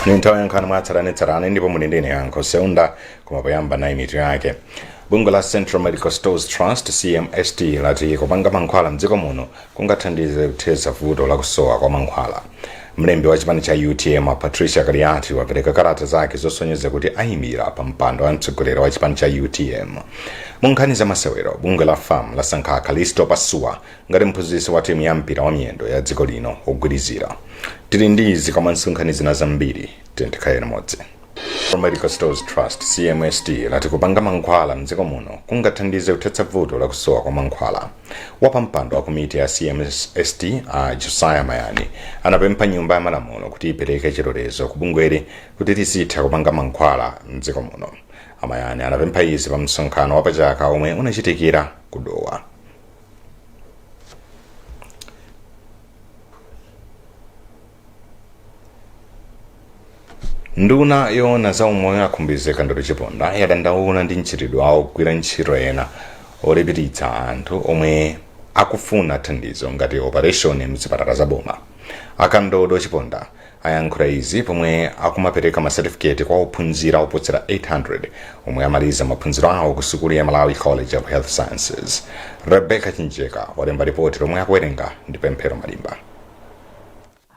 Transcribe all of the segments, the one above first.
Ni nthawi ya nkhani mwatsatanetsatane ndipo muli ndine Yankho Seunda, koma poyamba nayi mitu yake. Bungwe la Central Medical Stores Trust, CMST, lati kupanga mankhwala mdziko muno kungathandize kuthetsa vuto la kusowa kwa mankhwala. Mlembi wa chipani cha UTM Patricia Kaliati wapereka kalata zake zosonyeza kuti ayimira pa mpando wa mtsogoleri wa chipani cha UTM. Mu nkhani za masewero, bungwe la FAM lasankha Kalisto Pasuwa ngati mphunzitsi wa timu ya mpira wa miyendo ya dziko lino wogwirizira. Tili ndi izi komanso nkhani zina zambiri, tikhale limodzi. Medical Stores Trust, CMST, lati kupanga mankhwala mdziko muno kungathandize kuthetsa vuto la kusowa kwa mankhwala. Wapampando wa komiti ya CMST a Josiah Mayani anapempha nyumba ya malamulo kuti ipereke chilolezo ku bungweli kuti lizitha kupanga mankhwala mdziko muno. Amayani anapempha izi pa msonkhano wapachaka omwe unachitikira ku Dowa. Nduna yoona za umoyo a Khumbize Kandodo Chiponda yadandaula ndi mchitidwe wa ogwira ntchito ena olipiritsa anthu omwe akufuna thandizo ngati operation mzipatala za boma. A Kandodo Chiponda ayankhula izi pomwe akumapereka masatifiketi kwa ophunzira oposera 800 omwe amaliza maphunziro awo ku sukulu ya Malawi College of Health Sciences. Rebecca Chinjeka walemba ripoti lomwe akuwerenga ndi Pemphero Malimba.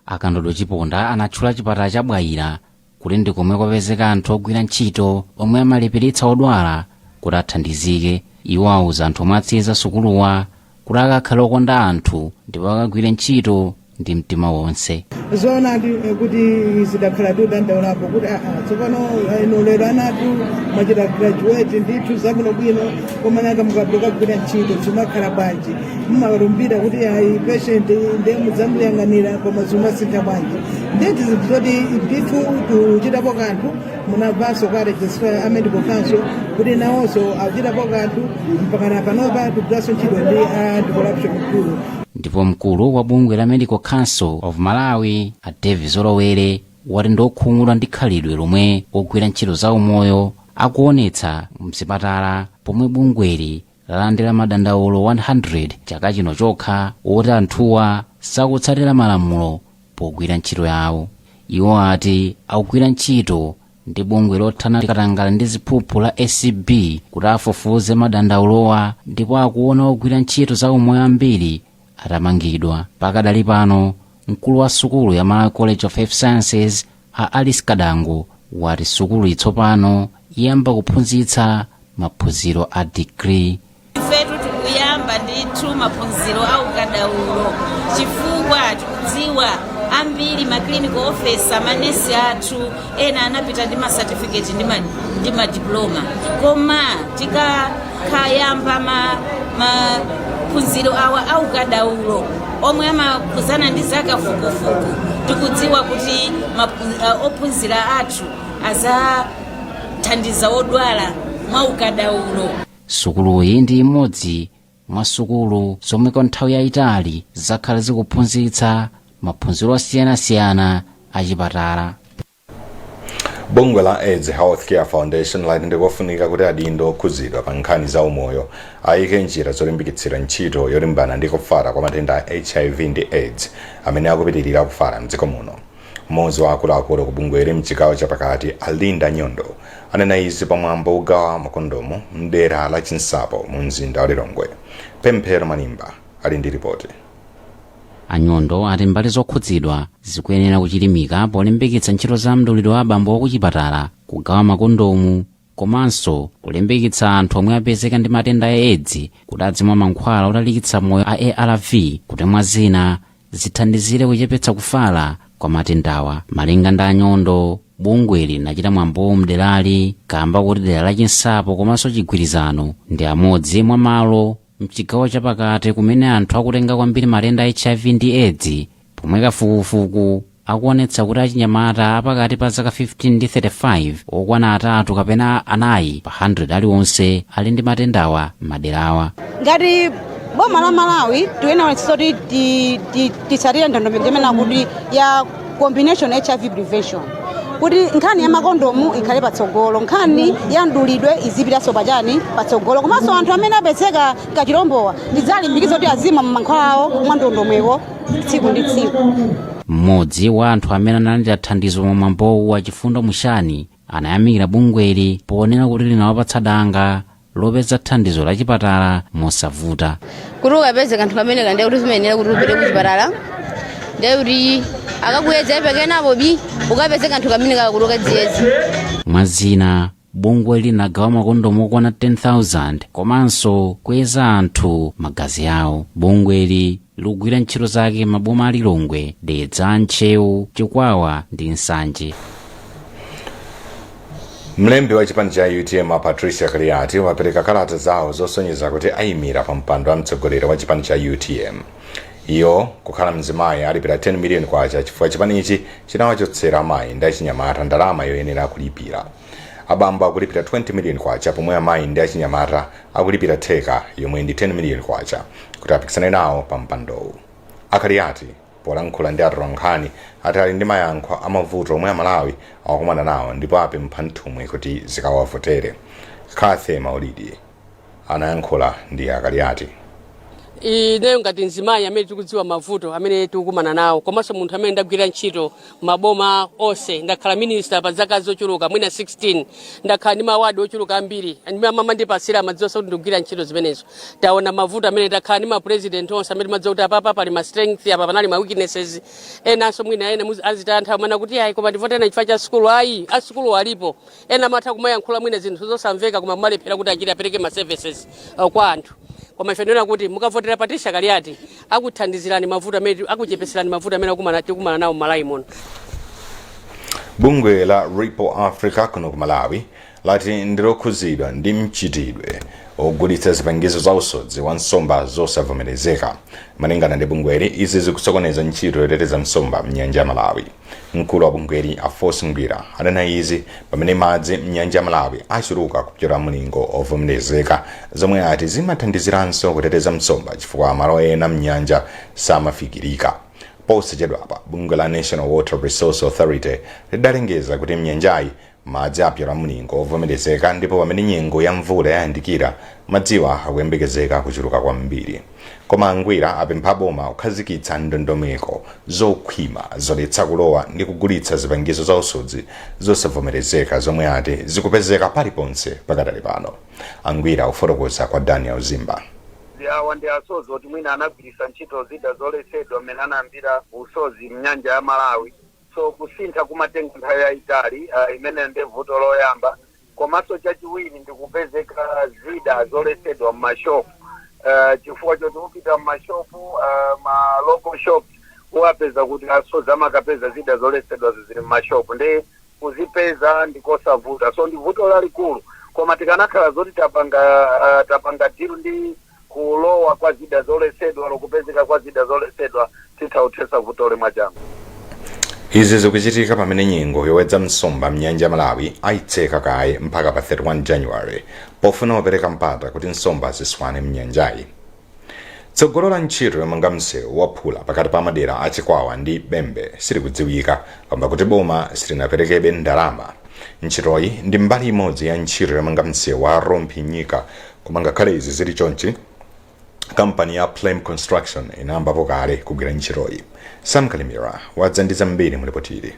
A Kandodo Chiponda anatchula chipatala cha Bwaila kuti ndi komwe kwapezeka anthu ogwira ntchito omwe amalipiritsa odwala kuti athandizike. Iwo auza anthu omwe atsiriza sukuluwa kuti akakhale okonda anthu ndipo akagwire ntchito ndi mtima wonse. Zoonadi kuti zidakhala tikudandaulapo kuti aa, tsopano inu lero anatu mwachita graduate ndithu zabwinobwino, koma nanga mukapita kukagwira ntchito zimakhala bwanji? Mumalumbira kuti ayi, patient ndiye mudzamuyang'anira, koma zimasintha bwanji? Ndiye zinthu zoti ndithu tikuchitapo kanthu. Munamvanso kwa registrar a Medical Council kuti nawonso akuchitapo kanthu, mpakana panopa tikugwiranso ntchito ndi a Anti-Corruption Bureau. Ndipo mkulu wa bungwe la Medical Council of Malawi a Davis Zolowere wati ndiokhumudwa ndi khalidwe lomwe ogwira ntchito za umoyo akuonetsa mzipatala, pomwe bungweli lalandira madandaulo 100 chaka chino chokha woti anthuwa sakutsatira malamulo pogwira ntchito yawo. Iwo ati akugwira ntchito ndi bungwe lothana ndi katangale ndi ziphuphu la ACB kuti afufuze madandaulowa, ndipo akuona ogwira ntchito za umoyo ambiri atamangidwa. Pakadali pano, mkulu wa sukulu ya Malawi College of Health Sciences a Alice Kadango wati sukulu itsopano iyamba kuphunzitsa maphunziro a degree. Ifetu tikuyamba ndithu maphunziro a ukadaulo chifukwa tikudziwa ambiri ma clinical officer, manesi athu ena anapita ndi ma certificate ndi madiploma, koma tikakayamba maphunziro awa a ukadaulo omwe amakhuzana ndi zakafukufuku, tikudziwa kuti ophunzira athu azathandiza odwala mwa ukadaulo. Sukuluyi ndi imodzi mwa sukulu zomwe kwa nthawi yayitali zakhala zikuphunzitsa maphunziro osiyanasiyana achipatala. Bungwe la AIDS Healthcare Foundation lati ndikofunika kuti adindo okhuzidwa pa nkhani za umoyo ayike njira zolimbikitsira ntchito yolimbana ndi kufala kwa matenda a HIV ndi AIDS amene akupitirira kufala mdziko muno. Mmodzi wa akuluakulu ku bungweli mchigawo chapakati a Linda Nyondo anena izi pamwambo wogawa makondomu mdera la Chinsapo mu mzinda wa Lilongwe. Pemphero Malimba ali ndi ripoti. A Nyondo ati mbali zokhudzidwa zikuyenera kuchilimika polimbikitsa ntchito za mdulidwe wa abambo wakuchipatala, kugawa makondomu komanso kulimbikitsa anthu omwe apezeka ndi matenda a AIDS kuti adzimwa mankhwala otalikitsa moyo a ARV kuti mwa zina zithandizire kuchepetsa kufala kwa matendawa. Malinga ndi a Nyondo, bungweli linachita mwambowu mderali kamba kuti dera la Chinsapo komanso Chigwirizano ndi amodzi mwa malo mchigawo chapakati kumene anthu akutenga kwambiri matenda a HIV ndi AIDS, pomwe kafukufuku akuonetsa kuti achinyamata apakati pa zaka 15 ndi 35 okwana atatu kapena anayi pa 100 aliwonse ali ndi matendawa m'maderawa. Ngati boma la Malawi tiyenera kuonetsetsa kuti titsatire ndondomeko imene akuti ya combination HIV prevention, kuti nkhani ya makondomu ikhale patsogolo, nkhani ya mdulidwe izipitanso pachani patsogolo, komanso anthu amene apezeka kachilombowa tidzalimbikitsa kuti azimwa mankhwala awo mwa ndondomeko tsiku ndi tsiku. Mmodzi wa anthu amene analandira thandizo pamwambowu wa Chifundo Mushani anayamikira bungweli ponena kuti linawapatsa danga lopeza thandizo la chipatala mosavuta. Kuti ukapeze kanthu kamene kandiye kuti zimayenera kuti upite kuchipatala, ndiye kuti akakuyeza ipekenapo bi ukapeze kanthu kamene kakuti ukadziyeza. Mwazina, bungwe linagawa makondomu okwana 10,000 komanso kuyeza anthu magazi awo. Bungweli likugwira ntchito zake maboma a Lilongwe, Dedza, Ntcheu, Chikwawa ndi Nsanje. Mlembi wa chipani cha UTM Patricia Kaliati wapereka kalata zawo zosonyeza kuti ayimira pa mpando wa mtsogoleri wa chipani cha UTM. Iyo kukhala mzimayi alipira 10 miliyoni kwacha chifukwa chipanichi chinawachotsera amayi ndi achinyamata ndalama yoyenera kulipira. Abambo akulipira 20 miliyoni kwacha, pomwe amayi ndi achinyamata akulipira theka, yomwe ndi 10 miliyoni kwacha, kuti apikisane nawo pa mpandowu. Akaliati polankhula ndi atolankhani ati ali ndi mayankho amavuto omwe Amalawi akukumana nawo ndipo apempha nthumwi kuti zikawavotere. Kathe Maulidi anayankhula ndi Akaliati. Ineyo ngati mzimayi amene tikudziwa mavuto amene tikukumana nawo, komanso munthu amene ndagwira ntchito maboma onse, ndakhala minister pa zaka zochuluka mwina 16, ndakhala ndi mawadi ochuluka ambiri amandipasira, amadziwa kuti ndikugwira ntchito zimenezo. Taona mavuto amene takhala ndi ma president onse amene timadziwa kuti apapa pali ma strength, apa panali ma weaknesses. Enanso mwina ena azitaya nthawi mana kuti ayi, koma ndivotena chifukwa cha sukulu. Ayi, asukulu alipo. Ena amatha kumayankhula mwina zinthu zosamveka, koma kumalephera kuti achite apereke ma services kwa anthu. Koma ife ndinena kuti mukavotera Patricia Kaliati, akuthandizirani mavuto amene, akuchepeserani mavuto amene tikumana nawo m'Malawi muno. Bungwe la Ripple Africa kuno ku Malawi lati ndilokhuzidwa ndi mchitidwe ogulitsa zipangizo za usodzi wa nsomba zosavomerezeka. Malingana ndi bungweli, izi zikusokoneza ntchito yoteteza nsomba mnyanja ya Malawi. Mkulu wa bungweli a Force Ngwira anena izi pamene madzi mnyanja ya Malawi achuluka kupyola mlingo ovomerezeka, zomwe ati zimathandiziranso kuteteza nsomba chifukwa malo ena mnyanja samafikirika. Posachedwapa bungwe la National Water Resource Authority lidalengeza kuti mnyanjayi madzi apyola mlingo ovomerezeka, ndipo pamene nyengo ya mvula yayandikira, madziwa akuyembekezeka kuchuluka kwambiri. Koma Angwira apempha boma kukhazikitsa ndondomeko zokhwima zoletsa kulowa ndi kugulitsa zipangizo za usodzi zosavomerezeka, zomwe ati zikupezeka paliponse pakadali pano. Angwira kufotokoza kwa Daniel Zimba. Awa ndi asodzi oti mwina anagwiritsa ntchito zida zoletsedwa mmene anayambira usodzi mnyanja ya Malawi, so kusintha kumatenga nthawi yayitali. Imene ndi vuto loyamba. Komanso chachiwiri ndi kupezeka zida zoletsedwa mmashopu, chifukwa choti upita mmashopu, ma local shops, uwapeza kuti asodzi amakapeza zida zoletsedwa zili mmashopu, ndi kuzipeza ndikosavuta. So ndi vuto lalikulu, koma tikanakhala zoti tapanga deal ndi kulowa kwa zida zoletsedwa, lokupezeka kwa zida zoletsedwa, titha kuthetsa vuto limwe changu. Izi zikuchitika pamene nyengo yowedza nsomba mnyanja ya Malawi ayitseka kaye mpaka pa 31 January pofuna kupereka mpata kuti nsomba ziswane mnyanjayi. Tsogolo la ntchito yomanga msewu waphula pakati pa madera a Chikwawa ndi Bembe silikudziwika kamba kuti boma silinaperekebe ndalama. Ntchitoyi ndi mbali imodzi ya ntchito yomanga msewu wa Rumphi Nyika, koma ngakhale izi zili chonchi, kampani ya Plem Construction inayambapo kale kugwira ntchitoyi. Sam Kalimira wadza ndi zambiri mulipotili.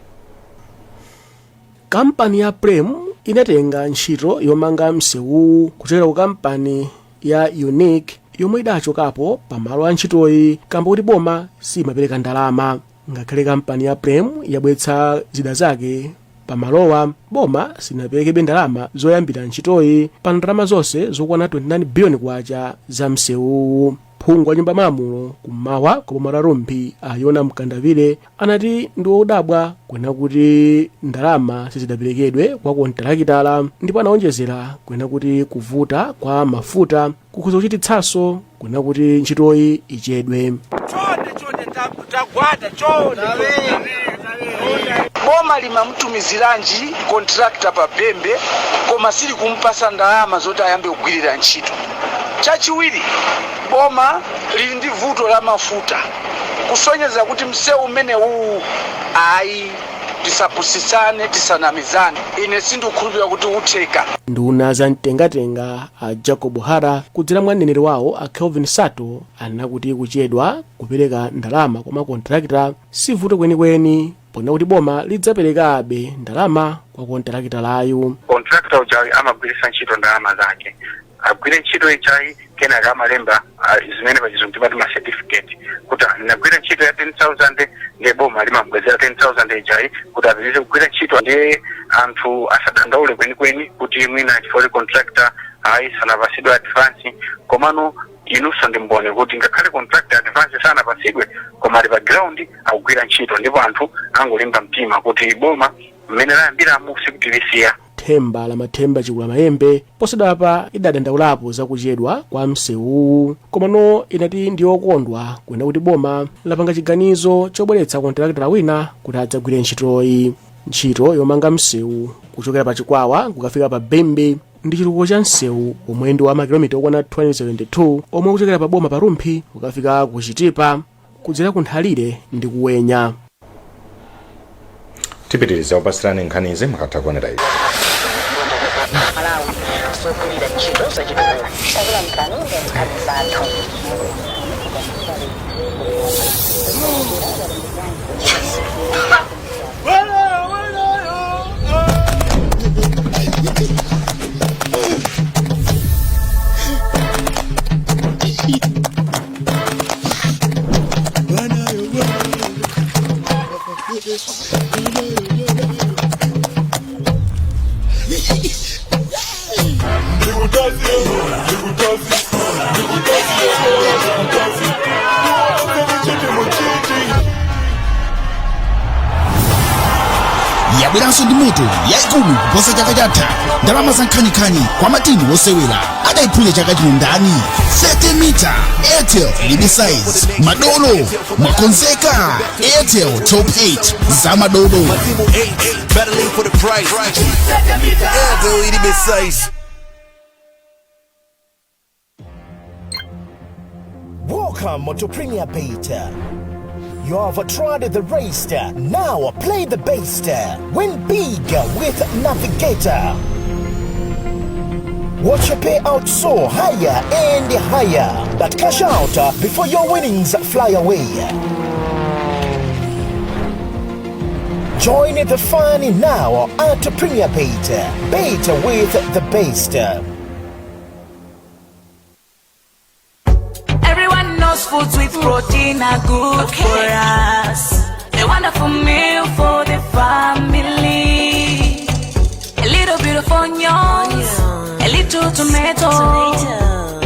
Kampani ya Prem inatenga ntchito yomanga msewuwu kuchokera ku kampani ya Unique yomwe idachokapo pamalo a ntchitoyi kamba kuti boma simapereka ndalama. Ngakhale kampani ya Prem yabweretsa zida zake pamalowa, boma silinaperekebe ndalama zoyambira ntchitoyi pa ndalama zonse zokwana 29 biliyoni kwacha za msewuwu. Phungu wa nyumba malamulo kummawa kwa boma la Rumphi a Yona Mkandavire anati ndi wodabwa kwena kuti ndalama sizidaperekedwe kwa kontalakitala, ndipo anawonjezera kwena kuti kuvuta kwa mafuta kukhoza kuchititsanso kwena kuti ntchitoyi ichedwe. Chonde, chonde, tagwada chonde. Boma limamutumiziranji contractor pa Bembe, koma sili kumpasa ndalama zoti ayambe kugwirira ntchito? Chachiwiri, boma lili ndi vuto la mafuta, kusonyeza kuti msewu umene uwu ayi. Tisapusitsane, tisanamizane, ine sindikukhulupirira kuti utheka. Nduna za mtengatenga a Jacob Hara kudzera mwa mneneri wawo a Kelvin Sato anena kuti kuchedwa kupereka ndalama kwa makontrakita sivuto kwenikweni, ponena kuti boma lidzaperekabe ndalama kwa kontrakitalayu. Contractor ujayi amagwiritsa ntchito ndalama zake, agwire ntchito ijayi, kenaka amalemba zimene pachizungu timati ma certificate kuti ndinagwira ntchito ya 10,000, ndiye boma limamubwezera 10,000 ijayi kuti apitirize kugwira ntchito. Ndiye anthu asadandaule kwenikweni kuti mwina chifukwa contractor ayi sanapasidwe advance. Komano inunso ndimbone kuti ngakhale contractor advance sanapasidwe, koma ali pa ground akugwira ntchito, ndipo anthu angolimba mtima kuti boma mmene layambiramo sikutilisiya. Themba la Mathemba Chikula Mayembe posachedwapa idadandaulapo zakuchedwa kwa msewuwu, komano inati ndiyokondwa kuona kuti boma lapanga chiganizo chobweretsa kontrakitala wina kuti adzagwire ntchitoyi. Ntchito yomanga msewu kuchokera pa Chikwawa kukafika pa Bembe ndi chitukuko cha msewu omwe ndi wa makilomita okwana 272, omwe kuchokera pa boma pa Rumphi kukafika ku Chitipa kudzera ku Nthalire ndi Kuwenya. Tipitiriza kupasirani nkhanizi mukatha kuonera izi. Malawi zogwirira ntchito zachitukuko takulandirani ndi nkhani zathu. Yabweranso ndi moto yayikulu kuposa chaka chatha, ndalama za nkhaninkhani kwa matimu osewera. Adayiphunya chaka chino ndani? 30 mita Airtel ilibe size. Madolo mwakonzeka? Airtel Top 8 za madolo. Matimu 8 battling for the prize. Airtel ilibe size. Welcome to Premier Bet. You have tried the rest. Now play the best. Win big with Navigator. Watch your payout soar higher and higher. But cash out before your winnings fly away. Join the fun now at Premier Bet. Bet with the best. Everyone knows foods with protein are good for us. A wonderful meal for the family. A little bit of onions, a little tomato.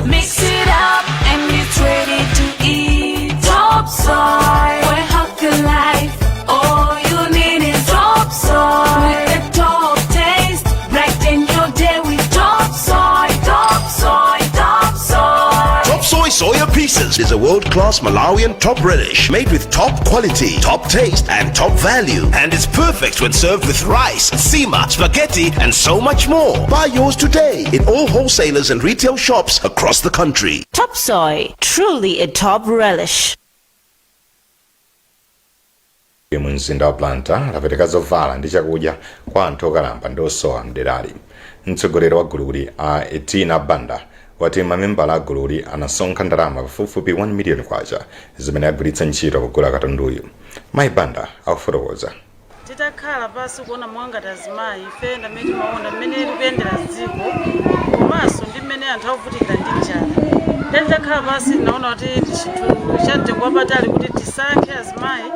Mix it up and it's ready to eat. Top Soy, for a healthy life. All you need is Top Soy. With the top taste, brighten your day with Top Soy, Top Soy, Top Soy. Top Soy Soya Pieces is a world-class Malawian top relish made with top quality, top taste, and top value. And it's perfect when served with rice, nsima, spaghetti, and so much more. Buy yours today in all wholesalers and retail shops across the country. Top Soy, truly a top relish. Mu mzinda wa Blantyre lapereka zovala ndi chakudya kwa anthu okalamba ndi osowa mderali. Mtsogoleri wa gululi a Etina Banda wati mamembala a gululi anasonkha ndalama pafupifupi 1 miliyoni kwacha zimene agwiritsa ntchito kugula katunduyu. Mayi Banda akufotokoza. Titakhala pasi kuona mwangati azimayi, ife ndamene timaona mmene likuyendera dziko komanso ndi mmene anthu akuvutikira ndi njala, nde titakhala pasi tinaona kuti ndi chinthu cha mtengo wapatali kuti tisankhe azimayi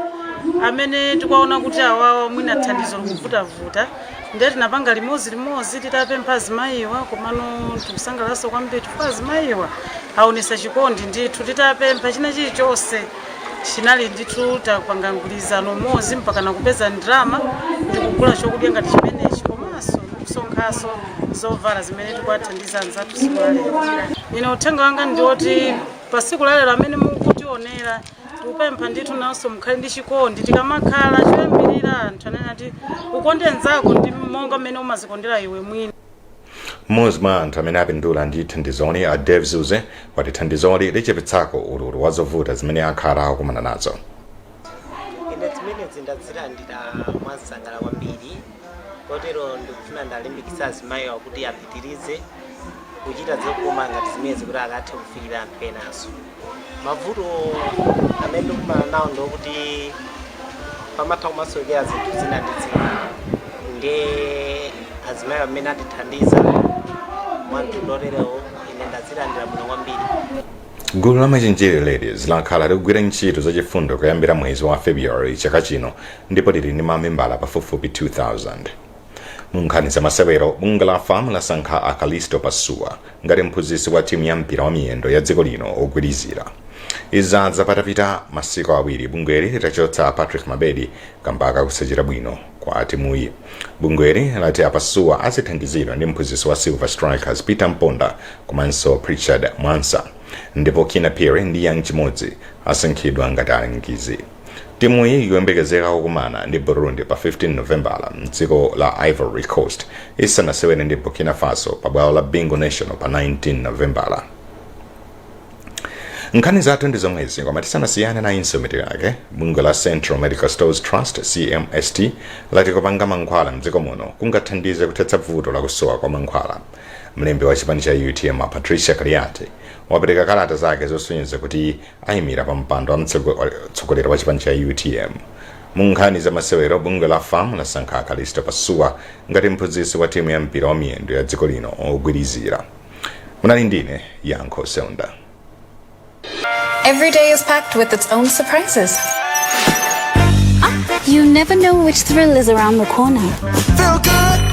amene tikuwaona kuti awawa mwina thandizo likuvutavuta. Ndiye tinapanga limodzi limodzi titapempha azimayiwa, komano tikusangalanso kwambiri chifukwa azimayiwa aonesa chikondi ndithu. Titapempha china chilichonse chinali ndithu, tapanga mgwirizano umodzi mpaka nakupeza ndalama ndikugula chokudya ngati chimenechi, komanso ndikusonkhanso zovala zimene tikuwathandiza anzathu tsiku la lero. Ine uthenga wanga ndiwoti pa tsiku la lero amene mukutionera, tikupempha ndithu nawonso mukhale ndi chikondi. Tikamakhala choyambirira, anthu anene ati ukonde nzako ndi monga mmene umazikondera iwe mwini. Mmodzi mwa anthu amene apindula ndi thandizoli, a Dave Zuze, wati thandizoli lichepetsako ululu wa zovuta zimene akhala akukumana nazo. Ine zimenezi ndazilandira. Mwansangala kwambiri, kotero ndikufuna ndalimbikitsa azimayiwa kuti apitirize kuchita zokoma ngati zimenezi kuti akathe kufikira anthu enanso. Mavuto amene ndikumana nawo ndokuti pamatha kumasokera zinthu zina ndi zina, ndiye azimayi amene atithandiza mwamtundu oterewo, ine ndazilandira bwino kwambiri. Gulu la Machinjiri Ladies lakhala likugwira ntchito zachifundo kuyambira mwezi wa February chaka chino ndipo lili ndi mamembala pafupifupi 2000. Mu nkhani za masewero, bungwe la FAM lasankha a Kalisto Pasuwa ngati mphunzitsi wa timu ya mpira wa miyendo ya dziko lino ogwirizira. Izadza patapita masiku 2 bungweli litachotsa Patrick Mabedi kamba kakusachita bwino kwa timuyi. Bungweli lati apasuwa azithandizidwa ndi mphunzitsi wa Silver Strikers Peter Mponda komanso Pritchard Mwansa, ndipo Kinnah Phiri ndi Young Chimodzi asankhidwa ngati alangizi. Timuyi ikuyembekezeka kukumana ndi Burundi pa 15 Novembala mdziko la Ivory Coast isanasewere ndi Burkina Faso pa bwalo la Bingu National pa 19 Novembala. Nkhani zathu ndi zomwezi, koma tisanasiyane nayinso mitu yake. Bungwe la Central Medical Stores Trust, CMST, lati kupanga mankhwala mdziko muno kungathandize kuthetsa vuto lakusowa kwa mankhwala. Mlembi wa chipani cha UTM Patricia Kaliati wapereka kalata zake zosonyeza kuti ayimira pa mpando wa mtsogoleri wa chipani cha UTM. Mu nkhani za masewero, bungwe la FAM lasankha Kalisto Pasuwa ngati mphunzitsi wa timu ya mpira wa miyendo ya dziko lino ogwirizira. Munali ndine Yankho Seunda. Every day is packed with its own surprises. You never know which thrill is around the corner. Feel good.